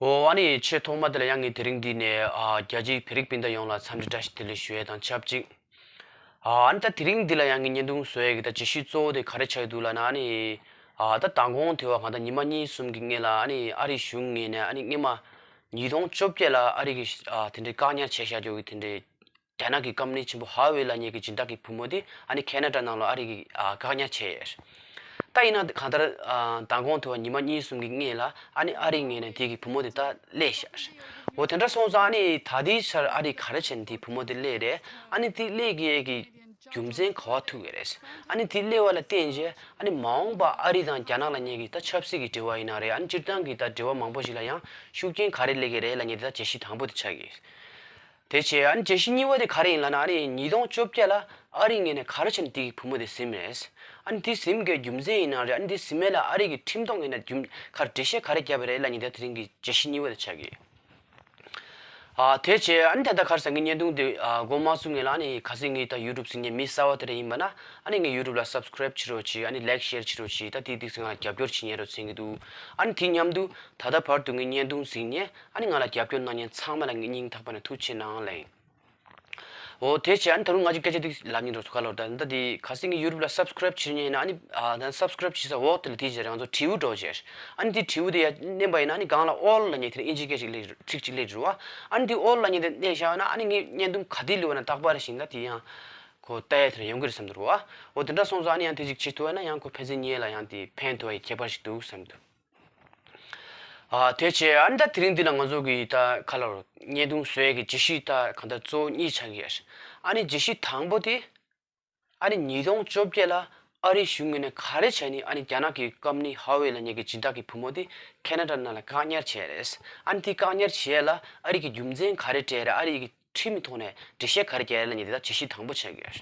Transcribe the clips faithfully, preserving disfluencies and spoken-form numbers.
ཨོ་ཨ་ནི་ཆེས་ཐོག་མ་དེ་ལ་ཡང་ངས་དེ་རིང་འདི་ནས་ཨ་རྒྱལ་སྤྱིའི་བོད་རིགས་སྤུན་ཟླ་ཡོངས་ལ་འཚམས་འདྲི་བཀྲ་ཤིས་བདེ་ལེགས་ཞུ་ཡས་དང་ཆབས་ཅིག་ཨ་ཨ་ནི་ད་དེ་རིང་འདི་ལ་ཡང་ངས་བརྙན་ཐུང་བཟོ་ཡས་ཀྱི་ད་བརྗོད་གཞི་གཙོ་བོ་དེ་ག་རེ་ཆགས་ཀྱི་འདུག་ལབ་ན། ཨ་ནི་ཨ་ད་མདང་དགོང་དེ་བ་གང་ལྟར་ཉི་མ་གཉིས་གསུམ་གྱི་སྔོན་ལ་ཨ་ནི་ཨ་རིའི་གཞུང་ངོས་ནས་ཨ་ནི་སྔོན་མ་ཉིས་སྟོང་བཅོ་བརྒྱད་ལ་ཨ་རི་གི་ཨ་དེ་འདྲའི་བཀག་ཉར་བྱས་བཞག་རྒྱུ་གི་དེ་འདྲའི་རྒྱ་ནག་གི་ཀམ་ནི་ཆེན་པོ་ཧྭ་ཝེ་ལབ་མཁན་གྱི་སྦྱིན་བདག་གི་བུ་མོ་དེ་ཨ་ནི་ཁེ་ན་ཌ་ནང་ལ་ཨ་རི་གིས་ཨ་བཀག་ཉར་བྱས་ཡོད། ད་ཡིན་ན་གང་ལྟར་ཨ་མདང་དགོང་དེ་བ་ཉི་མ་གཉིས་གསུམ་གྱི་སྔོན་ལ་ཨ་ནི་ཨ་རིའི་ངོས་ནས་དེ་གི་བུ་མོ་དེ་ད་གློད་བཞག་འོ་དེ་འདྲ་སོང་ཙང་ཨ་ནི་ད་ལྟའི་ཆར་ཨ་རིས་ག་རེ་བྱས་ནས་དེ་བུ་མོ་དེ་གློད་རེད། ཨ་ནི་དེ་གློད་དགོས་ཀྱི་རྒྱུ་མཚན་ག་བ་ཐུག་ཡོད་རེད། ཨ་ནི་དེ་གློད་པ་ལ་བརྟེན་བྱས་ཨ་ནི་མ་འོངས་པ་ཨ་རི་དང་རྒྱ་ནག་ལབ་མཁན་གྱི་ད་ཆབ་སྲིད་ཀྱི་འབྲེལ་བ་ཡིན་ན་རེད། ཨ་ནི་སྤྱིར་བཏང་གི་ད་འབྲེལ་བ་མང་པོ་ཞིག་ལ་ཡང་ཤུགས་རྐྱེན་ག་རེ་སླེབས་ཀྱི་རེད་ལབ་མཁན་དེ་ད་བརྗོད་གཞི་དང་པོ་དེ་ཆགས་ཀྱི་ཡོད། དེ་བྱས་ཨ་ནི་བརྗོད་གཞི་གཉིས་པ་དེ་ག་རེ་ཡིན་ལབ་ན། ཨ་ནི་ཉིས་སྟོང་བཅོ་བརྒྱད་ལ་ཨ་རིའི་ངོས་ནས་ག་རེ་བྱས་ནས་དེ་གི་བུ་མོ་དེ་ཟིན་རེད། ཨ་ནི་དེ་ཟིན་དགོས་རྒྱུ་མཚན་ཡིན་ན་རེད། ཨ་ནི་དེ་ཟིན་མེད་ལ་ཨ་རི་གི་ཁྲིམས་ཐོག་ངོས་ནས་རྒྱུ་ག་རེ་འགྲེལ་བཤད་ག་རེ་བརྒྱབ་པ་རེད་ལབ་མཁན་དེ་དེ་རིང་གི་བརྗོད་གཞི་གཉིས་པ་དེ་ཆགས་ཀྱི་ཡོད། ཨ་དེ་བྱས་ཨ་ནི་ད་ལྟ་ག་རེ་ཟེར་ངའི་བརྙན་ཐུང་དེ་ཨ་འགོ་མ་བཙུགས་སྔོན་ལ་ཨ་ནི་གལ་སྲིད་ངའི་ད་ཡུ་ཊུབ་གཟིགས་མཁན་མི་གསར་པ་དེ་འདྲ་ཡིན་པ་ན་ཨ་ནི་ངའི་ཡུ་ཊུབ་ལ་སབ་སི་ཀ་རེབ་བྱེད་རོགས་གྱིས། ཨ་ནི་ལའིཀ་ཤེར་བྱེད་རོགས་གྱིས། ད་དེ་དེ་ཚོ་ང་ལ་རྒྱབ་སྐྱོར་བྱེད་ཉན་རོགས་འཚལ་གྱི་འདུག་ཨ་ནི་དེ་མཉམ་དུ་ད་ལྟ་བར་དུ་ངའི་བརྙན་ཐུང་གཟིགས་ནས་ཨ་ནི་ང་ལ་རྒྱབ་སྐྱོར་གནང་མཁན་ཚང་མ་ལ་ངས་སྙིང་ཐག་པ་ནས་ཐུགས་རྗེ་གནང་ལབ་ཡིན། འོ་དེ་བྱས་ཨ་ནི་ད་རུང་ང་ཅིག་སྐད་ཆ་ཏིག་ལབ་སྙིང་འདོད་སོང་། ག་ལོར་ད་ད་དེ་གལ་སྲིད་ངའི་ཡུ་ཊུབ་ལ་སབ་སི་ཀ་རེབ་བྱེད་མཁན་ཡིན་ན་ཨ་ནི་ཨ་ད་སབ་སི་ཀ་རེབ་བྱེད་ས་འོག་དེ་ལ་དེའི་རྗེས་ང་ཚོ་དྲིལ་བུ་འདྲ་བོ་བྱས། ཨ་ནི་དེ་དྲིལ་བུ་དེ་ཡར་མནན་པ་ཡིན་ན་ཨ་ནི་སྒང་ལ་ཨོལ་ལབ་མཁན་དེ་ཨིན་ཇི་སྐད་ཅིག་སླེབས་ཚིག་ཅིག་སླེབས་འགྲོ་བ། ཨ་ནི་དེ་ཨོལ་ལབ་མཁན་དེ་མནན་བཞག་ན་ཨ་ནི་ངའི་བརྙན་ཐུང་ག་དུས་བླུགས་པ་ན་རྟག་པར་བཞིན་ད་དེ་ཡང་ཁོ་ལྟ་ཡ་དེ་འདྲ་ཡོང་གི་རེད་བསམ་འདུག་རོ། འོ་དེ་འདྲ་སོང་ཙང་ཨ་ནི་ཡང་དེ་ཅིག་བྱེད་ཐུབ་པ་ན་ཡང་ཁོ་ཕན་ཚུན་གཉིས་ལ་ཡང་དེ་ཕན་ཐོགས་ཡ་ཁྱད་པར་ཞིག་འདུག་བསམ་འདུག་ཨ་དེ་བྱས་ཨ་ནི་ད་དེ་རིང་འདི་ལ་ང་ཚོ་གི་ད་ག་ལོར་བརྙན་ཐུང་བཟོ་ཡས་ཀྱི་བརྗོད་གཞི་ད་གང་ལྟར་གཙོ་བོ་གཉིས་ཆགས་ཀྱི་ཡོད། ཨ་ནི་བརྗོད་གཞི་དང་པོ་དེ་ཨ་ནི་ཉིས་སྟོང་བཅོ་བརྒྱད་ལ་ཨ་རིའི་གཞུང་ངོས་ནས་ག་རེ་བྱས་ནས་ཨ་ནི་རྒྱ་ནག་གི་ཀམ་ནི་ཧྭ་ཝེ་ལབ་མཁན་གྱི་སྦྱིན་བདག་གི་བུ་མོ་དེ་ཁེ་ན་ཌ་ནང་ལ་བཀག་ཉར་བྱས་རེད། ཨ་ནི་དེ་བཀག་ཉར་བྱས་ལ་ཨ་རི་གི་རྒྱུ་མཚན་ག་རེ་སྤྲད་རེད། ཨ་རི་གི་ཁྲིམས་ཐོག་ནས་འགྲེལ་བཤད་ག་རེ་བརྒྱབ་ལབ་མཁན་དེ་ད་བརྗོད་གཞི་དང་པོ་ཆགས་ཀྱི་ཡོད།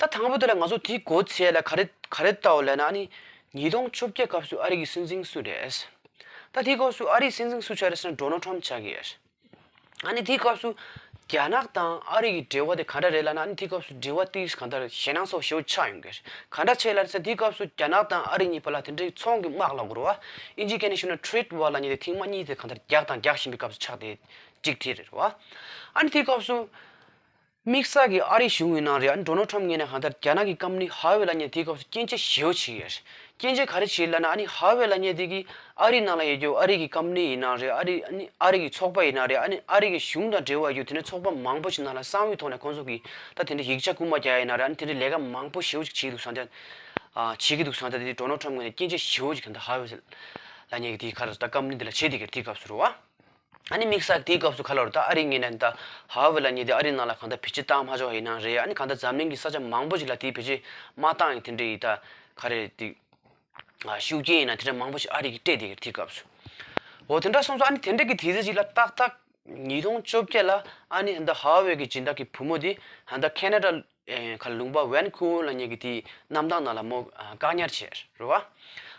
ད་དང་པོ་དེ་ལ་ང་ཚོ་དེའི་མགོ་ཚོས་ལ་ག་རེ་ག་རེ་ལྟ་བ་ལབ་ན་ཨ་ནི་ཉིས་སྟོང་བཅོ་བརྒྱད་སྐབས་སུ་ཨ་རི་གི་སྲིད་འཛིན་སུ་རེད། ད་དེའི་སྐབས་སུ་ཨ་རིའི་སྲིད་འཛིན་སུ་ཆགས་རེད་ཟེར་ན་ཌོ་ནལ་ཊམ་ཆགས་ཀྱི་ཡོད། ཨ་ནི་དེའི་སྐབས་སུ་རྒྱ་ནག་དང་ཨ་རི་གི་འབྲེལ་བ་དེ་ག་འདྲ་རེད་ལབ་ན་ཨ་ནི་དེའི་སྐབས་སུ་འབྲེལ་བ་དེ་ག་འདྲ་ཞེད་སྣང་ཚ་པོ་ཞེ་པོ་ཆགས་ཡོང་གི་རེད། ག་འདྲ་ཆགས་ལབ་ཟེར་དེའི་སྐབས་སུ་རྒྱ་ནག་དང་ཨ་རི་གཉིས་བར་ལ་དེ་འདྲའི་ཚོང་གི་དམག་ལབ་དགོས་རེད་བ། ཨིན་ཇིའི་སྐད་ནས་ཞུས་ན་ཊེ་རེ་ཌི་ཝར་ལབ་མཁན་དེ་ཐེངས་མ་གཉིས་དེ་ག་འདྲ་རྒྱག་དང་རྒྱག་བཞིན་པའི་སྐབས་སུ་ཆགས་དེ་གཅིག་དེ་རེད་བ། ཨ་ནི་དེའི་སྐབས་སུ་དམིགས་བསལ་གྱི་ཨ་རིའི་གཞུང་ཡིན་ན་རེད། ཨ་ནི་ཌོ་ནལ་ཊམ་ངོས་ནས་གང་ལྟར་རྒྱ་ནག་གི་ཀམ་ནི་ཧྭ་ཝེ་ལབ་མཁན་དེའི་སྐབས་སུ་སྐྱོན་བརྗོད་ཞེ་པོ་བྱེད་ཀྱི་ཡོད་རེད། སྐྱོན་བརྗོད་ག་རེ་བྱེད་ལབ་ན་ཨ་ནི་ཧྭ་ཝེ་ལབ་མཁན་དེ་གིས་ཨ་རིའི་ནང་ལ་ཡོད་རྒྱུ་ཨ་རི་གི་ཀམ་ནི་ཡིན་ན་རེད། ཨ་རི་ཨ་ནི་ཨ་རི་གི་ཚོགས་པ་ཡིན་ན་རེད། ཨ་ནི་ཨ་རི་གི་གཞུང་དང་འབྲེལ་བ་ཡོད་དེ་ནས་ཚོགས་པ་མང་པོ་ཞིག་ནང་ལ་གསང་བའི་ཐོག་ནས་ཁོང་ཚོ་གིས་ད་དེ་འདྲའི་ཡིག་ཆ་རྐུན་མ་རྒྱག་ཡིན་ན་རེད། ཨ་ནི་དེ་འདྲའི་ལས་ཀ་མང་པོ་ཞེ་པོ་ཅིག་བྱེད་འདུག་བསམ་ཙང་ཨ་བྱེད་ཀྱི་འདུག་བསམ་ཙང་དེ་ཌོ་ནལ་ཊམ་ངོས་ནས་སྐྱོན་བརྗོད་ཞེ་པོ་ཅིག་གང་ལྟར་ཧྭ་ཝེ་ལབ་མཁན་དེ་ལ་བྱེད་དེ་གི་རེད་དེའི་སྐབས་སུ་རེད་བ། ཨ་ནི་དམིགས་བསལ་དེའི་སྐབས་སུ་ག་ལོར་ད་ཨ་རིའི་ངོས་ནས་ད་ཧྭ་ཝེ་ལབ་མཁན་དེ་ཨ་རིའི་ནང་ལ་གང་ལྟར་བེད་སྤྱོད་བཏང་མ་ཆོག་ཡིན་ན་རེད། ཨ་ནི་གང་ལྟར་འཛམ་གླིང་གི་ས་ཆ་མང་པོ་ཞིག་ལ་དེའི་བེད་སྤྱོད་མ་བཏང་ཡིན་དེ་འདྲ་ཡིན་ད་ག་རེ་དེ་ཤུགས་རྐྱེན་ཡིན་ན་དེ་འདྲ་མང་པོ་ཞིག་ཨ་རི་གིས་སྤྲད་དེ་དེའི་སྐབས་སུ། འོ་དེ་འདྲ་སོང་ཙང་ཨ་ནི་དེ་འདྲ་གི་དུས་ཚོད་ཅིག་ལ་ཏག་ཏག་ཉིས་སྟོང་བཅོ་བརྒྱད་ལ་ཨ་ནི་ད་ཧྭ་ཝེ་གི་སྦྱིན་བདག་གི་བུ་མོ་དེ་ད་ཁེ་ན་ཌ་ཨེ་ཁ་ལུང་པ་ཝན་ཀུ་ཝར་ལབ་མཁན་གྱི་དེའི་གནམ་ཐང་ནང་ལ་མོ་ཨ་བཀག་ཉར་བྱས་རེད་བ།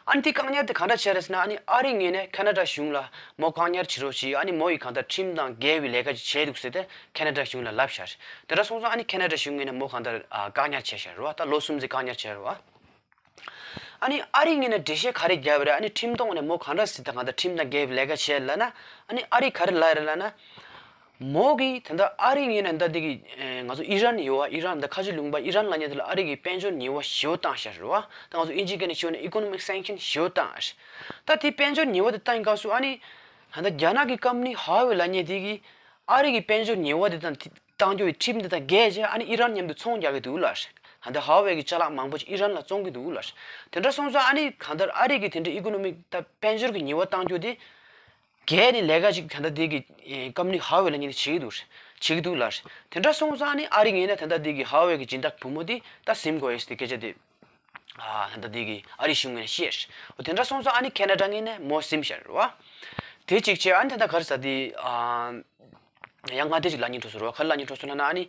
ཨ་ནི་དེ་བཀག་ཉར་དེ་ག་འདྲ་བྱས་རེད་ཟེར་ན་ཨ་ནི་ཨ་རིའི་ངོས་ནས་ཁེ་ན་ཌ་གཞུང་ལ་མོ་བཀག་ཉར་བྱེད་རོགས་བྱེད། ཨ་ནི་མོ་ཡིས་གང་ལྟར་ཁྲིམས་དང་འགལ་བའི་ལས་ཀ་ཅིག་བྱས་འདུག་ཟེར་ཏེ་ཁེ་ན་ཌ་གཞུང་ལ་ལབ་བཞག་རེད། དེ་འདྲ་སོང་ཙང་ཨ་ནི་ཁེ་ན་ཌ་གཞུང་ངོས་ནས་མོ་གང་ལྟར་ཨ་བཀག་ཉར་བྱས་བཞག་རེད་བ། ད་ལོ་གསུམ་ཙམ་བཀག་ཉར་བྱས་རེད་བ། ཨ་ནི་ཨ་རིའི་ངོས་ནས་འགྲེལ་བཤད་ག་རེ་བརྒྱབ་པ་རེད། ཨ་ནི་ཁྲིམས་ཐོག་ནས་མོ་གང་འདྲ་ཟེར་ད་གང་ལྟར་ཁྲིམས་དང་འགལ་བའི་ལས་ཀ་བྱས་ལབ་ན་ཨ་ནི་ཨ་རིས་ག་རེ་ལབ་རེད་ལབ་ན། མོ་གིས་ད་ལྟ་ཨ་རིའི་ངོས་ནས་ད་འདི་གི་ཨེ་ང་ཚོ་ཨི་རན་ཡོད་བ། ཨི་རན་ད་ཁ་ཆེ་ལུང་པ་ཨི་རན་ལབ་མཁན་དེ་ལ་ཨ་རི་གིས་དཔལ་འབྱོར་ཉེས་པ་ཞེ་པོ་བཏང་བཞག་རེད་བ། ད་ང་ཚོ་ཨིན་ཇིའི་སྐད་ནས་ཞུས་ན་ཨི་ཀོ་ནོ་མིག་སེང་ཤན་ཞེ་པོ་བཏང་བཞག་ད་དེ་དཔལ་འབྱོར་ཉེས་པ་དེ་བཏང་སྐབས་སུ་ཨ་ནི་ད་ལྟ་རྒྱ་ནག་གི་ཀམ་ནི་ཧྭ་ཝེ་ལབ་མཁན་དེ་གིས་ཨ་རི་གི་དཔལ་འབྱོར་ཉེས་པ་དེ་དང་དེ་བཏང་རྒྱུ་ཡི་ཁྲིམས་དེ་དང་འགལ་བྱས་ཨ་ནི་ཨི་རན་མཉམ་དུ་ཚོང་རྒྱག་གི་འདུག་ལབ་རེད། ད་ལྟ་ཧྭ་ཝེ་གི་ཅ་ལག་མང་པོ་ཞིག་ཨི་རན་ལ་བཙོང་གི་འདུག་ལབ་རེད། དེ་འདྲ་སོང་ཙང་ཨ་ནི་གང་ལྟར་ཨ་རི་གི་དེ་འདྲ་ཨི་ཀོ་ནོ་མིག་ད་དཔལ་འབྱོར་གྱི་ཉེས་པ་བཏང་རྒྱུ་དེ། གལ་ཏེ་ལས་ཀ་ཅིག་ད་ལྟ་དེ་གི་ཨེ་ཀམ་ནི་ཧྭ་ཝེ་ལབ་མཁན་དེ་བྱེད་ཀྱི་འདུག་བྱེད་ཀྱི་འདུག་ལབ། དེ་འདྲ་སོང་ཙང་ཨ་ནི་ཨ་རི་ངོས་ནས་ད་ལྟ་དེ་གི་ཧྭ་ཝེ་གི་སྦྱིན་བདག་བུ་མོ་དེ་ད་ཟིན་དགོས་ཡོད་ཟེར་དེ་སྐད་ཆ་དེ་ཨ་ད་ལྟ་དེ་གི་ཨ་རི་གཞུང་ངོས་ནས་བཤད། འོ་དེ་འདྲ་སོང་ཙང་ཨ་ནི་ཁེ་ན་ཌ་ངོས་ནས་མོ་ཟིན་བཞག་རེད་བ། དེ་གཅིག་བྱས་ཨ་ནི་ད་ལྟ་ག་རེ་ཟེར་དེ་ཨ། ཡང་ང་དེ་ཅིག་ལབ་སྙིང་འདོད་སོང་རོ། ག་རེ་ལབ་སྙིང་འདོད་སོང་ལབ་ན་ཨ་ནི།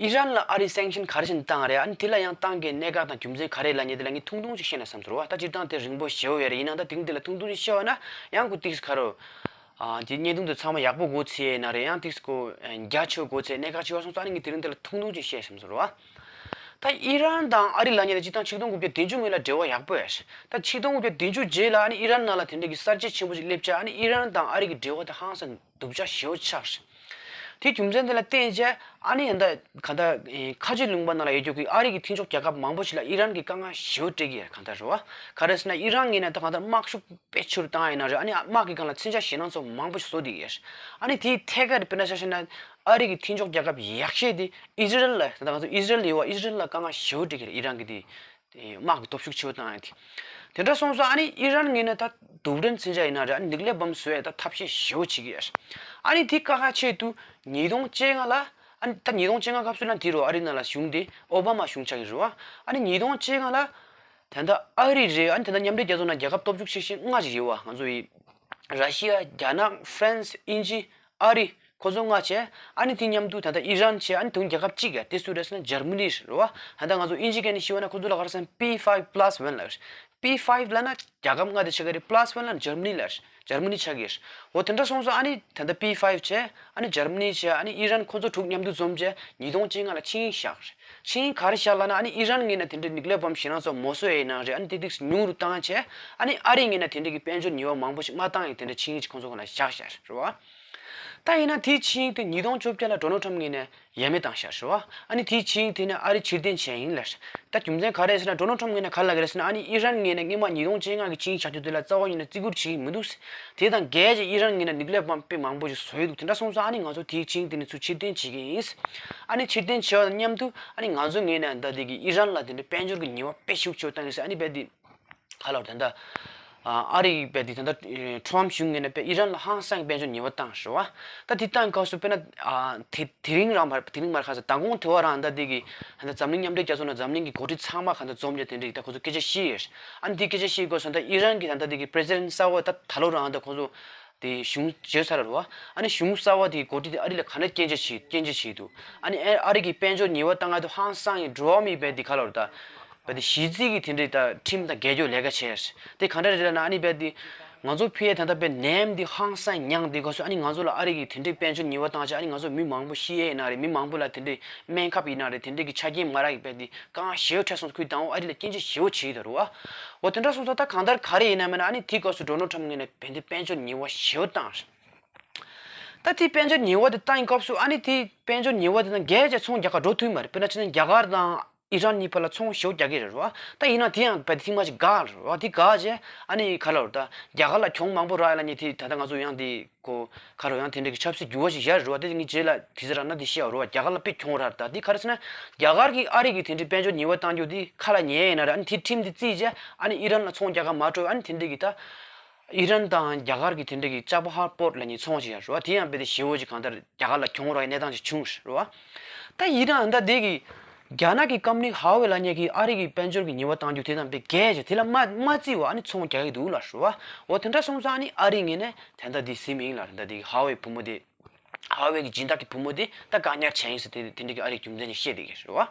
ཨི་རན་ལ་ཨ་རིས་སེང་ཤན་ག་རེ་བྱས་ནས་བཏང་རེད། ཨ་ནི་དེ་ལ་ཡང་བཏང་གི་གནད་འགག་དང་རྒྱུ་མཚན་ག་རེ་ལབ་མཁན་དེ་ལ་ངས་ཐུང་ཐུང་ཅིག་བཤད་ན་བསམ་སོང་རོ། ད་སྤྱིར་བཏང་དེ་རིང་པོ་ཞེ་པོ་ཡོད་རེད། ཡིན་ནའང་ད་དེ་རིང་འདི་ལ་ཐུང་ཐུང་ཅིག་བཤད་པ་ན་ཡང་ཁོ་ཏིག་ཁ་རོ། ཨ་དེ་བརྙན་ཐུང་དེ་ཚང་མ་ཡག་པོ་དགོས་ཚེ་ཡིན་ན་རེད། ཡང་ཏིག་ཁོ་རྒྱ་ཆེ་དགོས་ཚེ་གནད་འགག་ཆེ་བ་སོང་ཙང་ཨ་ནི་ངས་དེ་རིང་འདི་ལ་ཐུང་ཐུང་ཅིག་བཤད་བསམ་སོང་རོ། ད་ཨི་རན་དང་ཨ་རི་ལབ་མཁན་དེ་སྤྱིར་བཏང་ཆིག་སྟོང་དགུ་བརྒྱ་བདུན་ཅུ་སྔོན་ལ་འབྲེལ་བ་ཡག་པོ་ཡོད་རེད། ད་ཆིག་སྟོང་དགུ་བརྒྱ་བདུན་ཅུ་རྗེས་ལ་ཨ་ནི་ཨི་རན་ནང་ལ་དེ་འདྲ་གི་གསར་བརྗེ་ཆེན་པོ་ཅིག་སླེབས་ཆ། ཨ་ནི་ཨི་རན་དང་ཨ་རི་གི་འབྲེལ་བ་དེ་ཧང་སང་སྡུག་ཅག་ཞེ་པོ་ཆགས་རེད། དེའི་རྒྱུ་མཚན་དེ་ལ་བརྟེན་བྱས་ཨ་ནི་ཡང་ད་གང་ལྟར་ཁ་ཆེ་ལུང་པ་ནང་ལ་ཡོད་རྒྱུ་གི་ཨ་རི་གི་མཐུན་ཕྱོགས་རྒྱལ་ཁབ་མང་པོ་ཞིག་ལ་ཨི་རན་གྱིས་དཀའ་ངལ་ཞེ་པོ་སྤྲད་ཀྱི་ཡོད་རེད། གང་ལྟར་རེད་བ། ག་རེ་ཟེར་ན་ཨི་རན་ངོས་ནས་ད་གང་ལྟར་དམག་ཤུགས་དཔེ་ཆེ་རུ་བཏང་ཡིན་ན་རེད། ཨ་ནི་དམག་གི་སྒང་ལ་མཚོན་ཆ་ཞེད་སྣང་ཚོ་མང་པོ་ཞིག་བཟོ་བསྡད་ཀྱི་ཡོད་རེད། ཨ་ནི་དེའི་ཐད་ཀར་དཔེར་ན་ཆ་བཞག་ན་ཨ་རི་གི་མཐུན་ཕྱོགས་རྒྱལ་ཁབ་ཡག་ཤོས་དེ་ཨི་ཟི་རེལ་ལ། ད་ང་ཚོ་ཨི་ཟི་རེལ་ཡོད་བ། ཨི་ཟི་རེལ་ལ་དཀའ་ངལ་ཞེ་པོ་སྤྲད་ཀྱི་རེད། ཨི་རན་གྱི་དེ་དམག་གི་སྟོབས་ཤུགས་ཆེ་བོ་བཏང་ཡ་དེ། དེ་འདྲ་སོང་ཙང་ཨ་ནི་ཨི་རན་ངོས་ནས་ད་རྡུལ་ཕྲན་མཚོན་ཆ་ཡིན་ན་རེད། ཨ་ནི་ནིག་ལེ་བྷམ་བཟོ་ཡ་ད་ཐབས་ཤེས་ཞེ་པོ་བྱེད་ཀྱི་ཡོད་རེད། ཨ་ནི་དེ་ཀ་ཁ་ཆེད་དུ་ཉིས་སྟོང་བཅོ་ལྔ་ལ། ཨ་ནི་ད་ཉིས་སྟོང་བཅོ་ལྔ་སྐབས་སུ་ན་དེ་རུ་ཨ་རི་ནང་ལ་གཞུང་དེ་ཨོ་བྷ་མ་གཞུང་ཆགས་ཀྱི་རེད་བ། ཨ་ནི་ཉིས་སྟོང་བཅོ་ལྔ་ལ་ད་ལྟ་ཨ་རི་རེད། ཨ་ནི་ད་ལྟ་མཉམ་འབྲེལ་རྒྱལ་ཚོགས་ནང་རྒྱལ་ཁབ་སྟོབས་ཤུགས་ཆེ་ཤོས་ལྔ་ཅིག་ཡོད་བ། ང་ཚོ་ཡི་ར་ཤི་ཡ། རྒྱ་ནག། ཧྥ་རན་སི། དབྱིན་ཇི། ཨ་རི། ཁོ་ཚོ་ལྔ་བྱས། ཨ་ནི་དེ་མཉམ་དུ་ད་ལྟ་ཨི་རན་བྱས། ཨ་ནི་དེ་རྒྱལ་ཁབ་གཅིག་ཡ། དེ་སུ་རེད་ཟེར་ན་འཇར་མ་ནི་རེད་བ། ད་ལྟ་ང་ཚོ་དབྱིན་ཇི་སྐད་ནས་ཞུས་པ་ན་ཁོ་ཚོ་ལ་ག་རེ་ཟེར་ན་པི་ཕའིབ་པ་ལ་སི་ཝན་ལབ་རེད། པི་ཕའིབ་ལབ་ན་རྒྱལ་ཁབ་ལྔ་དེ་ཆགས་ཀྱི་རེད། པ་ལ་སི་ཝན་ལབ་ན་འཇར་མ་ནི་ལབ་རེད། འཇར་མ་ནི་ཆགས་ཀྱི་རེད། འོ་དེ་འདྲ་སོང་ཙང་ཨ་ནི་ད་ལྟ་པི་ཕའིབ་བྱས། ཨ་ནི་འཇར་མ་ནི་བྱས། ཨ་ནི་ཨི་རན། ཁོ་ཚོ་དྲུག་མཉམ་དུ་འཛོམས་བྱས་ཉིས་སྟོང་བཅོ་ལྔ་ལ་ཆིངས་ཡིག་བཞག་རེད། ཆིངས་ཡིག་ག་རེ་བཞག་ལབ་ན། ཨ་ནི་ཨི་རན་ངོས་ནས་དེ་འདྲའི་ནིག་ལེ་བྷམ་ཞེད་སྣང་ཚོ་མ་བཟོ་ཡ་ཡིན་ན་རེད། ཨ་ནི་དེ་ཏིག་ཉུང་རུ་བཏང་བྱས། ཨ་ནི་ཨ་རི་ངོས་ནས་དེ་འདྲའི་གི་དཔལ་འབྱོར་ཉེས་པ་མང་པོ་ཞིག་མ་བཏང་ཡ་དེ་འདྲའི་ཆིངས་ཡིག་ཅིག་ཁོང་ཚོ་སྒང་ལ་བཞག་བཞག་རེད་བ། ད་ཡིན་ན་དེའི་ཆིངས་ཡིག་དེ་ཉིས་སྟོང་བཅོ་བརྒྱད་ལ་ཌོ་ནལ་ཊམ་ངོས་ནས་ཡ་མེད་བཏང་བཞག་རེད་བ། ཨ་ནི་དེའི་ཆིངས་ཡིག་དེ་ནས་ཨ་རི་ཕྱིར་འཐེན་བྱས་ཡིན་ལབ། ད་རྒྱུ་མཚན་ག་རེ་ཟེར་ན་ཌོ་ནལ་ཊམ་ངོས་ནས་ག་རེ་ལབ་ཀྱི་རེད་ཟེར་ན། ཨ་ནི་ཨི་རན་ངོས་ནས་སྔོན་མ་ཉིས་སྟོང་བཅོ་ལྔ་གི་ཆིངས་ཡིག་བཞག་རྒྱུ་དེ་ལ་རྩ་བ་ཉིད་ནས་བརྩི་བཀུར་བྱེད་ཀྱི་མི་འདུག། དེ་དང་འགལ་བྱས་ཨི་རན་ངོས་ནས་ནིག་ལེ་བྷམ་དཔེ་མང་པོ་ཞིག་བཟོས་འདུག། དེ་འདྲ་སོང་ཙང་ཨ་ནི་ང་ཚོ་དེའི་ཆིངས་ཡིག་དེ་ནས་ཚུར་ཕྱིར་འཐེན་བྱེད་ཀྱི་ཡིན། ཨ་ནི་ཕྱིར་འཐེན་བྱས་པ་དང་མཉམ་དུ་ཨ་ནི་ང་ཚོ་ངོས་ནས་ད་དེ་གི་ཨི་རན་ལ་དེ་འདྲ་དཔལ་འབྱོར་གྱི་ཉེས་པ་དཔེ་ཤུགས་ཆེ་བོ་བཏང་ཡོད་ཟེར། ཨ་ནི་རྦད་དེ་ག་ལབ་དགོས་རེད། ད་ལྟ་ཨ་རི་རྦད་དེ་ད་ལྟ་ཊམ་གཞུང་ངོས་ནས་དཔེ་ཨི་རན་ལ་ཧང་སང་དཔལ་འབྱོར་ཉེས་པ་བཏང་རེད་བ། ད་དེ་བཏང་སྐབས་སུ་དཔེར་ན་ཨ་དེ་དེ་རིང་རང་མ་དེ་རིང་མ་རེད། ཁ་སང་ད་དགོང་དེ་བ་རང་ད་དེ་གི་ད་ལྟ་འཛམ་གླིང་མཉམ་འབྲེལ་རྒྱལ་ཚོགས་ནང་འཛམ་གླིང་གི་འགོ་ཁྲིད་ཚང་མ་ག་ད་འཛོམས་བྱས་དེ་འདྲ་ད་ཁོ་ཚོ་སྐད་ཆ་བཤད་ཡོད། ཨ་ནི་དེ་སྐད་ཆ་བཤད་སྐབས་སུ་ད་ཨི་རན་གྱི་ད་ལྟ་དེ་གི་པི་རེ་སི་ཌེན་ཊི་གསར་པ་ད་ད་ལོ་རང་ད་ཁོ་ཚོ་དེ་གཞུང་བརྗེས་ཚར་རེད་བ། ཨ་ནི་གཞུང་གསར་པ་དེ་གི་འགོ་ཁྲིད་དེ་ཨ་རི་ལ་ག་འདྲ་སྐྱོན་བརྗོད་བྱེད་སྐྱོན་བརྗོད་བྱེད་འདུག། ཨ་ནི་ཨ་ཨ་རི་གི་དཔལ་འབྱོར་ཉེས་པ་བཏང་ང་དུ་ཧང་སང་ཡི་འགྲོ་བ་མིའི་རྦད་དེ་ག་ལབ་རེད། ད་རྦད་དེ་གཞི་རྩའི་གི་དེ་འདྲའི་ད་ཁྲིམས་དང་འགལ་རྒྱུ་ལས་ཀ་བྱས། དེ་ག་འདྲ་རེད་ལབ་ན། ཨ་ནི་རྦད་དེ་ང་ཚོ་ཕི་ཡ་ད་ལྟ་རྦད་ནད་ཡམས་འདི་ཧང་སང་མྱངས་དེ་སྐབས་སུ་ཨ་ནི་ང་ཚོ་ལ་ཨ་རི་གི་དེ་འདྲའི་དཔལ་འབྱོར་ཉེས་པ་བཏང་བྱས། ཨ་ནི་ང་ཚོ་མི་མང་པོ་ཤི་ཡས་ཡིན་ན་རེད། མི་མང་པོ་ལ་དེ་འདྲའི་སྨན་ཁབ་ཡིན་ན་རེད། དེ་འདྲའི་གི་ཆ་རྐྱེན་མ་རག་གི་རྦད་དེ་དཀའ་ངལ་ཞེ་པོ་འཕྲད་སོང་། ཁོས་དང་པོ་ཨ་རི་ལ་སྐྱོན་བརྗོད་ཞེ་པོ་བྱེད་ཀྱི་འདུག་རེད་བ། འོ་དེ་འདྲ་སོང་ཙང་ད་གང་ལྟར་ག་རེ་ཡིན་ན་མིན་ན་ཨ་ནི་དེའི་སྐབས་སུ་ཌོ་ནལ་ཊམ་ངོས་ནས་བན་དེ་དཔལ་འབྱོར་ཉེས་པ་ཞེ་པོ་བཏང་། ད་དེ་དཔལ་འབྱོར་ཉེས་པ་དེ་བཏང་ཡིན་སྐབས་སུ་ཨ་ནི་དེ་དཔལ་འབྱོར་ཉེས་པ་དེ་དང་འགལ་བྱས་ཚོང་རྒྱག་ག་འགྲོ་ཐུབ་མ་རེད། དཔེར་ན་ཆ་ན་རྒྱ་གར་དང་ཨི་རན་གཉིས་བར་ལ་ཚོང་ཞེ་པོ་རྒྱག་གི་རེད་བ། ད་ཡིན་ན་དེ་ཡང་རྦད་དེ་ཐེངས་མ་གཅིག་འགག་རེད་བ། དེ་འགག་བྱས་ཨ་ནི་ག་ལབ་རེད། ད་རྒྱ་གར་ལ་གྱོང་མང་པོ་རག་ཡ་ལབ་མཁན་དེ་ད་ལྟ་ང་ཚོ་ཡང་དེ་གོ་ག་རེ་ཡང་དེ་འདྲ་གི་ཆབ་སྲིད་འགྱུར་བ་ཞིག་ཡར་རེད་བ། དེ་ངས་རྗེས་ལ་དེ་ཚོ་རག་ན་དེ་བཤད་ཡ་རེད་བ། རྒྱ་གར་ལ་དཔེ་གྱོང་རག་རེད། ད་དེ་ག་རེ་ཟེར་ན་རྒྱ་གར་གྱིས་ཨ་རི་གི་དེ་འདྲའི་དཔལ་འབྱོར་ཉེས་པ་བཏང་རྒྱུ་དེ་ཁ་ལ་ཉན་ཡིན་ན་རེད། ཨ་ནི་དེ་ཁྲིམས་དེ་བརྩིས་བྱས་ཨ་ནི་ཨི་རན་ལ་ཚོང་རྒྱག་ག་མ་སྤྲོད། ཨ་ནི་དེ་འདྲ་གི་ད། ཨི་རན་དང་རྒྱ་གར་གྱི་དེ་འདྲ་གི་ཅ་བ་ཧར་པོར་ལབ་མཁན་ཚོང་བྱེད་ཡ་རེད་བ། དེ་ཡང་རྦད་དེ་ཞེ་པོ་ཅིག་གང་ལྟར་རྒྱ་གར་ལ་གྱོང་རག་ཡའི་གནས་སྟངས་ཅིག་བྱུང་རེད་བ། ད་ཡིན་ནའང་ད་དེ་གི་རྒྱ་ནག་གི་ཀམ་ནི་ཧ་ཝེ་ལབ་མཁན་གྱིས་ཨ་རི་གི་དཔལ་འབྱོར་གྱི་ཉེས་པ་བཏང་རྒྱུ་དེ་དང་དཔེ་འགལ་བྱས་དེ་ལ་མ་མ་བརྩིས་བ་ཨ་ནི་ཚོང་རྒྱག་གི་འདུག་ལབ་རེད་བ། འོ་དེ་འདྲ་སོང་ཙང་ཨ་ནི་ཨ་རི་ངོས་ནས་ད་ལྟ་དེ་ཟིན་མིན་ལབ་རེད། ད་དེ་གི་ཧ་ཝེ་བུ་མོ་དེ་ཧ་ཝེ་གི་སྦྱིན་བདག་གི་བུ་མོ་དེ་ད་བཀག་ཉར་བྱས་ཡིན་ཟེར་དེ་དེ་འདྲ་གི་ཨ་རིའི་རྒྱུ་མཚན་ཅིག་བཤད་བསྡད་ཀྱི་རེད་བ།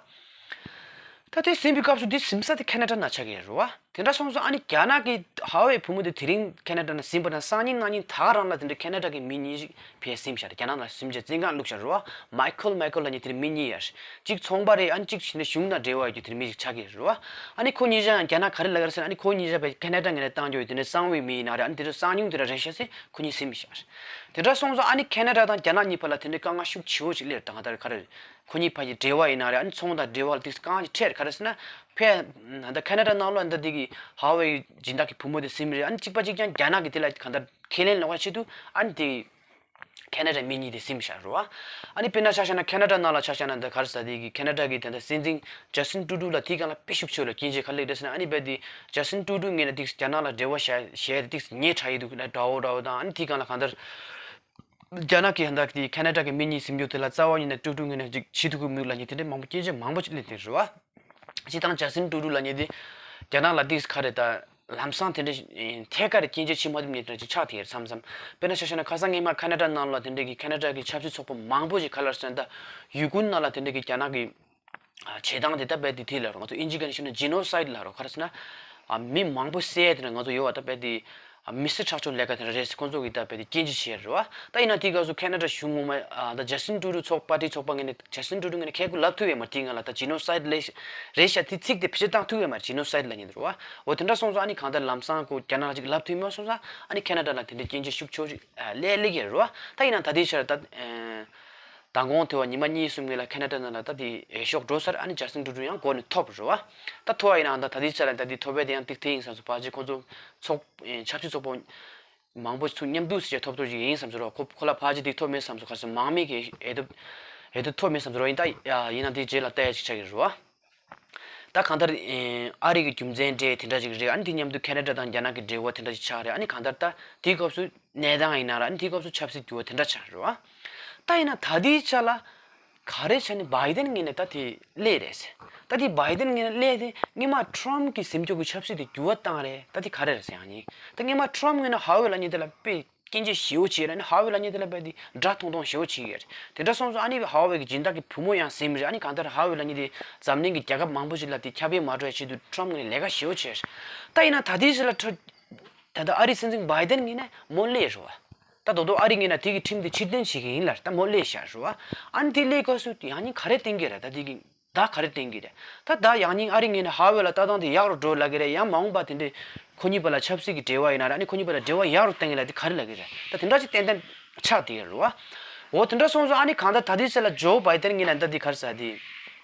ད་དེ་ཟིན་པའི་སྐབས་སུ་དེ་ཟིན་ས་དེ་ཁེ་ན་ཌ་ནང་ཆགས་ཀྱི་རེད་བ། དེ་འདྲ་སོང་ཙང་ཨ་ནི་རྒྱ་ནག་གི་ཧ་ཝེ་བུ་མོ་དེ་དེ་རིང་ཁེ་ན་ཌ་ནང་ཟིན་པ་དང་སང་ཉིན་གནངས་ཉིན་ད་ག་རང་ལ་དེ་འདྲ་ཁེ་ན་ཌ་གི་མི་གཉིས་ཤིག་ཕར་ཟིན་བཞག་རེད། རྒྱ་ནག་ནང་ཟིན་བྱས་བཙོན་ཁང་བླུགས་བཞག་རེད་བ། མའི་ཁལ་མའི་ཁལ་ལབ་མཁན་དེ་འདྲ་མི་གཉིས་ཡོད་རེད། གཅིག་ཚོང་པ་རེད། ཨ་ནི་གཅིག་བྱས་ན་གཞུང་དང་འབྲེལ་བ་ཡོད་རྒྱུ་དེ་འདྲ་མི་ཞིག་ཆགས་ཀྱི་རེད་བ། ཨ་ནི་ཁོ་གཉིས་ཆ་ཡང་རྒྱ་ནག་ག་རེ་ལབ་ཀྱི་རེད་ཟེར་ན། ཨ་ནི་ཁོ་གཉིས་ཆ་ཕར་ཁེ་ན་ཌ་ངོས་ནས་བཏང་རྒྱུ་ཡོད། དེ་འདྲ་གསང་བའི་མི་ཡིན་ན་རེད། ཨ་ནི་དེ་འདྲ་གསང་མྱོང་དེ་འདྲ་རེད་ཤག་ཟེར་ཁོ་གཉིས་ཟིན་བཞག་རེད། དེ་འདྲ་སོང་ཙང་ཨ་ནི་ཁེ་ན་ཌ་དང་རྒྱ་ནག་གཉིས་བར་ལ་དེ་འདྲའི་དཀའ་ངལ་ཤུགས་ཆེ་བོ་ཞིག་སླེབས། ད་གང་ལྟར་ག་རེ་ཁོ་གཉིས་བར་གྱི་འབྲེལ་བ་ཡིན་ན་རེད། ཨ་ནི་ཚོང་དང་འབྲེལ་བ་ལ་དེ་དཀའ་ངལ་ཅིག་འཕྲད་རེད། ག་རེ་ཟེར་ན་ཕར་ད་ཁེ་ན་ཌ་ནང་ལོགས་ད་དེ་གི་ཧ་ཝེ་སྦྱིན་བདག་གི་བུ་མོ་དེ་ཟིན་པ་རེད། ཨ་ནི་གཅིག་པ་གཅིག་རྐྱང་རྒྱ་ནག་གི་དེ་ལ་གང་ལྟར་ཁས་ལེན་ལོག་པ་ཆེད་དུ་ཨ་ནི་དེ་ཁེ་ན་ཌ་མི་གཉིས་དེ་ཟིན་བཞག་རེད་བ། ཨ་ནི་དཔེར་ན་ཆ་བཞག་ན་ཁེ་ན་ཌ་ནང་ལ་ཆ་བཞག་ན་ད་ག་རེ་ཟེར། དེ་གི་ཁེ་ན་ཌ་གི་དེ་འདྲ་སྲིད་འཛིན་ཇ་སི་ཊིན་ཊུ་རུ་ཌོ་ལ་དེའི་སྒང་ལ་དཔེ་ཤུགས་ཆེ་བོ་ལ་སྐྱོན་བརྗོད་ག་རེ་སླེབས་རེད་ཟེར་ན། ཨ་ནི་རྦད་དེ་ཇ་སི་ཊིན་ཊུ་རུ་ཌོ་ངོས་ནས་དེ་རྒྱ་ནག་ལ་འབྲེལ་བ་བྱ་བྱས་དེ་ཉེ་དྲགས་ཡོད་འདུག་ལབ་འདྲ་བོ་འདྲ་བོ་དང་། ཨ་ནི་དེའི་སྒང་ལ་གང་ལྟར་རྒྱ་ནག་གི་ཧན་ད་དེ་ཁེ་ན་ཌ་གི་མི་གཉིས་ཟིན་རྒྱུ་དེ་ལ་རྩ་བ་ཉིད་ནས་ཊུ་རུ་ཌོ་ངོས་ནས་ཅིག་བྱེད་ཐུབ་ཀྱི་མི་འདུག་ལབ་མཁན་དེ་འདྲ་མང་པོ་སྐྱོན་བརྗོད་མང་པོ་ཅིག་སླེབས་བསྡད་རེད་བ། སྤྱིར་བཏང་ཇ་སི་ཊིན་ཊུ་རུ་ཌོ་ལབ་མཁན་དེ་རྒྱ་ནག་ལ་དེ་ག་རེ་ད་ལམ་སང་དེ་འདྲ་ཐད་ཀར་སྐྱོན་བརྗོད་བྱེད་མ་ཐུབ་མཁན་དེ་འདྲ་ཅིག་ཆགས་བསྡད་ཡོད་རེད་མཚམས་མཚམས། དཔེར་ན་ཆ་བཞག་ན་ཁ་སང་སྔོན་མ་ཁེ་ན་ཌ་ནང་ལ་དེ་འདྲ་གི་ཁེ་ན་ཌ་གི་ཆབ་སྲིད་ཚོགས་པ་མང་པོ་ཞིག་ག་རེ་ལབ་ཟེར་ན། ད་ཡུ་གུར་ནང་ལ་དེ་འདྲ་གི་རྒྱ་ནག་གི་ཨ་བྱེད་སྟངས་དེ་ད་རྦད་དེ་དེ་ལབ་རེད། ང་ཚོ་དབྱིན་ཇི་སྐད་ནས་ཞུས་ན་ཇི་ནོ་སའིཌ་ལབ་རེད། ག་རེ་ཟེར་ན་ཨ་མི་མང་པོ་བསད་དེ་འདྲ་ང་ཚོ་ཡོད་བ། ད་རྦད་དེ་ མི་སེར་ཁྲག་སྦྱོར་ལས་ཀ་དེ་འདྲ་རེད་ཟེར་ཁོང་ཚོ་གིས་ད་རྦད་དེ་སྐྱོན་བརྗོད་བྱས་རེད་བ། ད་ཡིན་ན་དེའི་སྐབས་སུ་ཁེ་ན་ཌ་གཞུང་ངོ་མ་ད་ཇ་སི་ཊིན་ཊུ་རུ་ཚོགས་པར་ཊི་ཚོགས་པ་ངོས་ནས་ཇ་སི་ཊིན་ཊུ་རུ་ངོས་ནས་ཁས་ཁུར་ལབ་ཐུབ་ཡོད་མ་རེད། དེའི་སྔོན་ལ་ད་ཇི་ནོ་སའིཌ་རེད་རེད་ཤག་དེ་ཚིག་དེ་བེད་སྤྱོད་བཏང་ཐུབ་ཡོད་མ་རེད། ཇི་ནོ་སའིཌ་ལབ་མཁན་དེ་རེད་བ། འོ་དེ་འདྲ་སོང་ཙང་ཨ་ནི་གང་ལྟར་ལམ་སང་ཁོ་རྒྱ་ནག་ལ་ཅིག་ལབ་ཐུབ་མ་སོང་ཙང་ཨ་ནི་ཁེ་ན་ཌ་ལ་དེ་འདྲའི་སྐྱོན་བརྗོད་ཤུགས་ཆེ་ཞིག་སླེབས་སླེབས་ཀྱི་རེད་བ། ད་ཡིན་ན་ད་ལྟའི་ཆར་ད་མདང་དགོང་དེ་བ་ཉི་མ་གཉིས་གསུམ་གྱི་ལ་ཁེ་ན་ཌ་ནང་ལ་ད་དེ་འོས་ཤོག་འགྲོ་ཚར། ཨ་ནི་ཇ་སི་ཊིན་ཊུ་རུ་ཡང་འགོ་ནས་ཐོབ་རེད་བ། ད་ཐོབ་པ་ཡིན་ནའང་ད་ད་ལྟའི་ཆར་ལ་ད་དེ་ཐོབ་པ་དེ་ཡང་ཏིག་ཏིག་ཡིན་བསམ་སོང་། ཕལ་ཆེར་ཁོ་ཚོ་ཚོགས་ཆབ་སྲིད་ཚོགས་པ་མང་པོ་ཚུར་མཉམ་འདུས་ཟེར་ཐོབ་ཐོབ་ཅིག་ཡིན་བསམ་ཚོར་བ། ཁོ་ཁོ་ལ་ཕལ་ཆེར་དེ་ཐོབ་མེད་བསམ་ཚོར། ག་ཚོད་མང་མེད་ཀྱི་འོས་ཐོབ་འོས་ཐོབ་ཐོབ་མེད་བསམ་ཚོར་བ་ཡིན། ད་ཡིན་ན་དེ་རྗེས་ལ་ལྟ་ཡ་ཅིག་ཆགས་ཀྱི་རེད་བ། ད་གང་ལྟར་ཨ་རི་གི་རྒྱུ་མཚན་འདྲ་དེ་འདྲ་ཅིག་རེད། ཨ་ནི་དེ་མཉམ་དུ་ཁེ་ན་ཌ་དང་རྒྱ་ནག་གི་འབྲེལ་བ་དེ་འདྲ་ཅིག་ཆགས་རེད། ཨ་ནི་གང་ལྟར་ད་དེའི་སྐབས་སུ་གནས་སྟངས་ཡིན་ན་ར་ཨ་ནི་དེའི་སྐབས་སུ་ཆབ་སྲིད་འགྱུར་བ་དེ་འདྲ་ཆགས་རེད་བ། ད་ཡིན་ན་ད་དེའི་ཆ་ལ་ག་རེ་བྱས་ནས་བྷའི་ཏན་ངོས་ནས་ད་དེ་སླེབས་རེད་ཟེར། ད་དེ་བྷའི་ཏན་ངོས་ནས་སླེབས་དེ་སྔོན་མ་ཊྲམ་གྱི་ཟིན་བྲིས་ཀྱི་ཆབ་སྲིད་དེ་འགྱུར་བ་བཏང་རེད། ད་དེ་ག་རེ་རེད་ཟེར་ཡང་ཡིན། ད་སྔོན་མ་ཊྲམ་ངོས་ནས་ཧ་ཝེ་ལབ་མཁན་དེ་ལ་དཔེ་སྐྱོན་བརྗོད་ཞེ་པོ་བྱས་རེད། ཨ་ནི་ཧ་ཝེ་ལབ་མཁན་དེ་ལ་དཔེ་དེ་དགྲ་མཐོང་མཐོང་ཞེ་པོ་བྱེད་ཀྱི་རེད། དེ་འདྲ་སོང་ཙང་ཨ་ནི་ཧ་ཝེ་གི་སྦྱིན་བདག་གི་བུ་མོ་ཡང་ཟིན་པ་རེད། ཨ་ནི་གང་ལྟར་ཧ་ཝེ་ལབ་མཁན་དེ་འཛམ་གླིང་གི་རྒྱལ་ཁབ་མང་པོ་ཞིག་ལ་དེ་ཁྱབ་སྤེལ་མ་འགྲོ་བའི་ཆེད་དུ་ཊྲམ་ངོས་ནས་ལས་ཀ་ཞེ་པོ་བྱས་རེད། ད་ཡིན་ན་ད་ལྟའི་ཆར་ལ་ཊྲ་ད་ལྟ་ཨ་རིའི་སྲིད་འཛིན་བྷའི་ཏན་ངོས་ནས་མོ་སླེབས་རེད་བ། ད་རྡོག་རྡོག་ཨ་རི་ངོས་ནས་དེ་གི་ཁྲིམས་དེ་ཕྱིར་འདོན་བྱེད་ཀྱི་ཡིན་ལབ། ད་མོ་སླེབས་ཤག་རེད་བ། ཨ་ནི་དེ་སླེབས་སྐབས་སུ་ཡང་སྙིང་ག་རེ་བསྟན་གྱི་རེད། ད་དེ་གི་ད་ག་རེ་བསྟན་གྱི་རེད། ད་ད་ཡང་སྙིང་ཨ་རི་ངོས་ནས་ཧ་ཝེ་ལ་ལྟ་སྟངས་དེ་ཡག་རུ་འགྲོ་ལབ་ཀྱི་རེད། ཡང་མ་འོངས་པ་དེ་འདྲའི་ཁོ་གཉིས་བར་ལ་ཆབ་སྲིད་ཀྱི་འབྲེལ་བ་ཡིན་ན་རེད། ཨ་ནི་ཁོ་གཉིས་བར་ལ་འབྲེལ་བ་ཡག་རུ་བཏང་གི་ལབ་དེ་ག་རེ་ལབ་ཀྱི་རེད། ད་དེ་འདྲ་ཅིག་ཏན་ཏན་ཆགས་བསྡད་ཡོད་རེད་བ། འོ་དེ་འདྲ་སོང་ཙང་ཨ་ནི་གང་ལྟར་ད་ལྟའི་ཆ་ལ་ཇོ་བྷའི་ཏན་ངོས་ནས་ད་དེ་ག་རེ་ཟེར་དེ།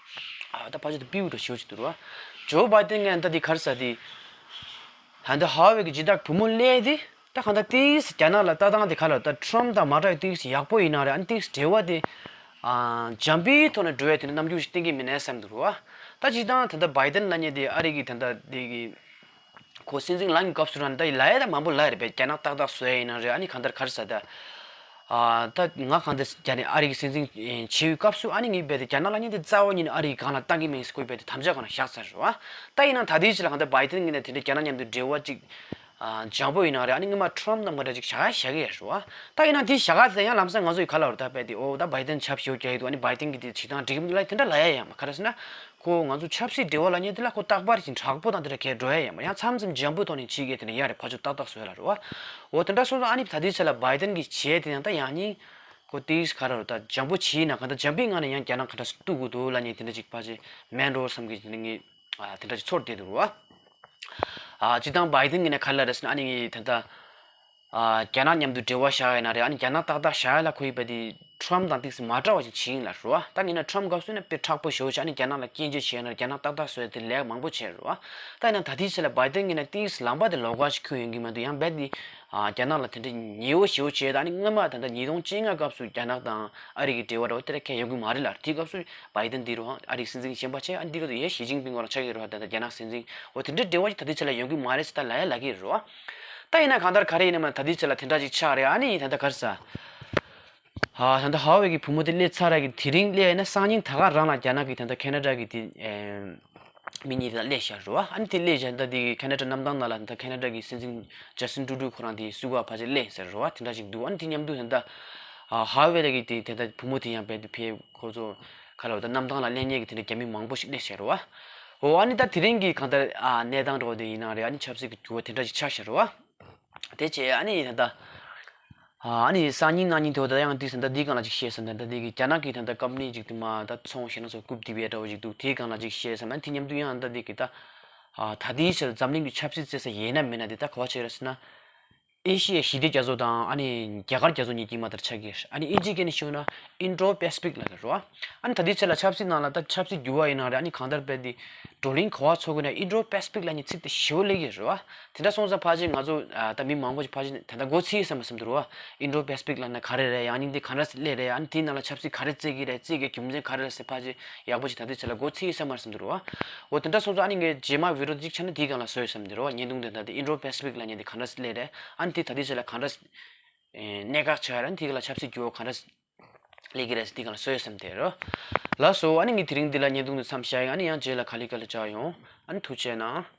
ཨ་ད་ཕལ་ཆེར་དེ་པིའུ་འདྲ་ཞེ་པོ་ཅིག་འདུག་རེད་བ། ཇོ་བྷའི་ཏན་ངོས་ནས་ད་དེ་ག་རེ་ཟེར་དེ། ད་ལྟ་ཧ་ཝེ་གི་སྦྱིན་བདག་བུ་མོ་སླེབས་དེ། ད་གང་ལྟར་ཏིག་ཙམ་རྒྱ་ནག་ལ་ལྟ་སྟངས་དེ་ག་ལ་ད་ཊྲམ་དང་མ་འདྲ་བའི་ཏིག་ཙམ་ཡག་པོ་ཡིན་ན་རེད། ཨ་ནི་ཏིག་ཙམ་འབྲེལ་བ་དེ་ཨ་འཇམ་པོའི་ཐོག་ནས་འགྲོ་ཡ་དེ་འདྲ་རྣམ་འགྱུར་ཞིག་བསྟན་གྱི་མིན་ནའི་བསམ་འདུག་རེད་བ། ད་སྤྱིར་བཏང་ད་ལྟ་བྷའི་ཏན་ལབ་མཁན་དེ་ཨ་རི་གི་ད་ལྟ་དེ་གི་ཁོ་སྲིད་འཛིན་ལངས་ཀྱི་སྐབས་སུ་རང་ད་ལབ་ཡ་ད་མང་པོ་ལབ་ཡ་རེད། བས་རྒྱ་ནག་ཏག་ཏག་བཟོ་ཡ་ཡིན་ན་རེད། ཨ་ནི་གང་ལྟར་ག་རེ་ཟེར་ད། ཨ་ད་ང་གང་ལྟར་རྒྱ་ནག་ཨ་རི་གི་སྲིད་འཛིན་བྱེད་པའི་སྐབས་སུ་ཨ་ནི་ངས་རྦད་དེ་རྒྱ་ནག་ལབ་མཁན་དེ་རྩ་བ་ཉིད་ནས་ཨ་རི་གི་སྒང་ལ་བཏང་གི་མིན་ཟེར་ཁོས་རྦད་དེ་དམ་བཅའ་སྒང་ལ་བཞག་ཚར་རེད་བ། ད་ཡིན་ན་ད་ལྟའི་ཆ་ལ་གང་ལྟར་བྷའི་ཏན་ངོས་ནས་དེ་འདྲའི་རྒྱ་ནག་མཉམ་དུ་འབྲེལ་བ་ཅིག་ཨ་འཇམ་པོ་ཡིན་ན་རེད། ཨ་ནི་སྔོན་མ་ཊྲམ་དང་མ་འདྲ་ཅིག་བཞག་ཡ་བཞག་གི་ཡོད་རེད་བ། ད་ཡིན་ན་དེ་བཞག་ག་ཚད་ཡང་ལམ་སང་ང་ཚོ་ཡི་ག་ལ་བར་ད་རྦད་དེ་འོ་ད་བྷའི་ཏན་ཆབ་ཞེ་པོ་རྒྱག་གི་འདུག་ཨ་ནི་བྷའི་ཏན་གྱི་དེ་བྱེད་སྟངས་འགྲིག་གི་མི་འདུག་ལབ་དེ་འདྲ་ལབ་ཡ་ཡོད་མ་རེད། ག་རེ་ཟེར་ན་ཁོ་ང་ཚོ་ཆབ་སྲིད་འབྲེལ་བ་ལབ་མཁན་དེ་ལ་ཁོ་རྟག་པར་གྱི་དྲག་པོ་དང་དེ་འདྲ་གས་འགྲོ་ཡ་ཡོད་མ་རེད། ཡང་མཚམས་མཚམས་འཇམ་པོའི་ཐོག་ནས་བྱེད་གི་དེ་འདྲ་ཡོད་རེད། ཕར་ཚུར་ཏག་ཏག་བཟོ་ཡ་ལ་རེད་བ། འོ་དེ་འདྲ་སོང་ཙང་ཨ་ནི་ད་ལྟའི་ཆ་ལ་བྷའི་ཏན་གྱི་བྱེད་དེ་ཡང་ད་ཡང་སྙིང་ཁོ་ཏིག་ཙམ་ག་རེ་རེད། ད་འཇམ་པོ་བྱེད་ན་གང་ལྟར་འཇམ་པོའི་ངང་ནས་ཡང་རྒྱ་ནག་ག་འདྲ་སེ་གཏུག་དགོས་འདུག་ལབ་མཁན་དེ་འདྲ་ཅིག་ཕལ་ཆེར་མེད་འགྲོ་བསམ་གི་དེ་འདྲ་ངས་ཨ་དེ་འདྲ་ཅིག་ཚོར་བསྡད་འདུག་རེད་བ། ཨ་སྤྱིར་བཏང་བྷའི་ཏན་ངོས་ནས་ག་རེ་ལབ་རེད་ཟེར་ན་ཨ་ནི་ངས་ད་ལྟ་ཨ་རྒྱ་ནག་མཉམ་དུ་འབྲེལ་བ་བཞག་ཡ་ཡིན་ན་རེད། ཨ་ནི་རྒྱ་ནག་ཏག་ཏག་བཞག་ཡ་ལ་ཁོ་ཡིས་རྦད་དེ་ཊྲམ་དང་ཏིག་ཙམ་མ་འདྲ་བ་ཞིག་བྱེད་ཡིན་ལབ་རེད་བ། ད་ངས་ན་ཊྲམ་སྐབས་སུ་ཡིན་ན་དཔེ་མཁྲེགས་པོ་ཞེ་པོ་བྱས། ཨ་ནི་རྒྱ་ནག་ལ་སྐྱོན་བརྗོད་བྱས་ན་རྒྱ་ནག་ཏག་ཏག་བཟོ་ཡ་དེ་ལས་མང་པོ་བྱས་རེད་བ། ད་ཡིན་ན་ད་ལྟའི་ཆ་ལ་བྷའི་ཏན་ངོས་ནས་ཏིག་ཙམ་ལངས་པ་དེ་ལོགས་ཀ་ཞིག་ཁྱོན་ཡོང་གི་མི་འདུག་ཡང་རྦད་དེ་ཨ་རྒྱ་ནག་ལ་དེ་འདྲ་ཉེ་བོ་ཞེ་པོ་བྱས། ད་ཨ་ནི་སྔོན་མ་ད་ལྟ་ཉིས་སྟོང་བཅོ་ལྔ་སྐབས་སུ་རྒྱ་ནག་དང་ཨ་རི་གི་འབྲེལ་བ་འདྲ་བོ་དེ་འདྲ་གས་ཡོང་གི་མ་རེད་ལབ། དེའི་སྐབས་སུ་བྷའི་ཏན་དེ་རུ་ཨ་རིའི་སྲིད་འཛིན་གཞོན་པ་བྱས། ཨ་ནི་དེའི་སྐབས་སུ་ཡ་ཞི་ཅིན་ཕིང་ཁོ་རང་ཆགས་ཀྱི་རེད་བ། ད་ལྟ་རྒྱ་ནག་སྲིད་འཛིན། འོ་དེ་འདྲའི་འབྲེལ་བ་ཞིག་ད་ལྟའི་ཆ་ལ་ཡོང་གི་མ་རེད་ཟེར་ད་ལབ་ཡ་ལབ་ཀྱི་རེད་བ། ད་ཡིན་ན་གང་ལྟར་ག་རེ་ཡིན་ན་མ་ད་ལྟའི་ཆ་ལ་དེ་འདྲ་ཅིག་ཆགས་རེད། ཨ་ནི་ད་ལྟ་ག་རེ་ཟ། ཨ་ད་ལྟ་ཧ་ཝེ་གི་བུ་མོ་དེ་སླེབས་ཚར་ར་གི་དེ་རིང་སླེབས་ཡིན་ན་སང་ཉིན་ད་ག་རང་ལ་རྒྱ་ནག་གི་ད་ལྟ་ཁེ་ན་ཌ་གི་དེ་ཨེ་མི་གཉིས་དེ་ལ་སླེབས་ཤག་རེད་བ། ཨ་ནི་དེ་སླེབས་བཞག་ད་དེ་གི་ཁེ་ན་ཌ་གནམ་ཐང་ནང་ལ་ད་ལྟ་ཁེ་ན་ཌ་གི་སྲིད་འཛིན་ཇ་སི་ཊིན་ཊུ་རུ་ཁོ་རང་དེ་བསུ་ག་ཕལ་ཆེར་སླེབས་ཟེར་རེད་བ། དེ་འདྲ་ཞིག་འདུག་ཨ་ནི་དེ་མཉམ་དུ་ད་ལྟ་ཨ་ཧ་ཝེ་ལ་གི་དེ་ད་ལྟ་བུ་མོ་དེ་ཡང་རྦད་དེ་ཕེབས། ཁོ་ཚོ་ག་ལ་བ་ད་གནམ་ཐང་ལ་སླེབས་མཁན་གི་དེ་འདྲ་རྒྱ་མི་མང་པོ་ཞིག་སླེབས་ཤག་རེད་བ། འོ་ཨ་ནི་ད་དེ་རིང་གི་གང་ལྟར་ཨ་གནས་སྟངས་འདྲ་བོ་དེ་ཡིན་ན་རེད། ཨ་ནི་ཆབ་སྲིད་ཀྱི་འགྱུར་བ་དེ་འདྲ་ཞིག་ཆགས་ཤག་རེད་བ། དེ་བྱས་ཨ་ནི་ད་ལྟ་ཨ་ནི་སང་ཉིན་གནངས་ཉིན་དེ་བ་ད་ཡང་དུས་ཟིན་ད་འདི་སྒང་ལ་ཅིག་བཤད་བསམ། ད་ལྟ་འདི་གི་རྒྱ་ནག་གི་ད་ལྟ་ཀམ་པ་ནི་ཅིག་དུ་མ་ད་ཚོང་ཞེ་ན་ཚོ་རྐུབ་རྡིབ་པའི་འདྲ་བོ་ཅིག་འདུག་དེའི་སྒང་ལ་ཅིག་བཤད་བསམ། ཨ་ནི་དེ་མཉམ་དུ་ཡང་ད་འདི་གི་ད་ཨ་ད་ལྟའི་ཆར་འཛམ་གླིང་གི་ཆབ་སྲིད་བརྩི་ས་ཡིན་ན་མིན་ན་དེ་ད་ག་བ་ཆེ་ར་ཟེར་ན། ཨེ་ཤི་ཡ་ཞི་བདེ་རྒྱ་མཚོ་དང་ཨ་ནི་རྒྱ་གར་རྒྱ་མཚོ་གཉིས་ཀྱི་མ་ལྟར་ཆགས་ཀྱི་རེད། ཨ་ནི་ཨིན་ཇིའི་སྐད་ནས་ཞུས་ན་ཨིན་ཌོ་པེ་སི་ཕིག་ལབ་ཀྱི་རེད་བ། ཨ་ནི་ད་ལྟའི་ཆར་ལ་ཆབ་སྲིད་ནང་ལ་ད་ཆབ་སྲིད་འགྱུར་བ་ཡིན་ན་རེད། ཨ་ནི་གང་ལྟར་རྦད་དེ་བགྲོ་གླེང་ག་བ་ཚོགས་དགོས་ན་ཨིན་ཌོ་པེ་སི་ཕིག་ལབ་མཁན་ཚིག་དེ་ཞེ་པོ་སླེབས་ཀྱི་རེད་བ། དེ་འདྲ་སོང་ཙང་ཕལ་ཆེར་ང་ཚོ་ཨ་ད་མི་མང་པོ་ཞིག་ཕལ་ཆེར་ད་ལྟ་མགོ་ཚོས་བསམ་པ་བསམ་འདུག་རེད་བ། ཨིན་ཌོ་པེ་སི་ཕིག་ལབ་ན་ག་རེ་རེད། ཡང་སྙིང་དེ་ག་འདྲ་སེ་སླེབས་རེད། ཨ་ནི་དེའི་ནང་ལ་ཆབ་སྲིད་ག་རེ་རྩེ་གི་རེད། རྩེ་གི་རྒྱུ་མཚན་ག་རེ་རེད་ཟེར་ཕལ་ཆེར་ཡག་པོ་ཞིག་ད་ལྟའི་ཆར་ལ་མགོ་ཚོས་བསམ་པ་བསམ་འདུག་རེད་བ། འོ་དེ་འདྲ་སོང་ཙང་ཨ་ནི་ངས་རྗེས་མ་བི་ཌིའོ་གཅིག་བྱས་ན་དེའི་སྒང་ལ་བཟོས་བསམ་འདུག་རེད་བ། བརྙན་ཐུང་དེ་ད་ལྟ་ཨིན་ཌོ་པེ་སི་ཕིག་ལབ་མཁན་དེ་ག་འདྲ་སེ་སླེབས་རེད། ཨ་ནི་དེ་ད་ལྟའི་ཆར་ལ་ག་འདྲ་སེ་གནད་འགག་ཆགས་རེད། ཨ་ནི་དེའི་སྒང་ལ་ཆབ་སྲིད་འགྱུར་བ་ག་འདྲ་སེ་སླེབས་ཀྱི་རེད་ཟེར་དེ་ག་ལ་བཟོས་བསམ་དེ་རོ། ལགས་སོ། ཨ་ནི་ངས་དེ་རིང་འདི་ལ་བརྙན་ཐུང་འདི་མཚམས་བཞག་ཡིན། ཨ་ནི་ཡང་རྗེས་ལ་ག་ལེ་ག་ལེ་བཅར་ཡོང་། ཨ་ནི་ཐུགས་རྗེ་གནང་།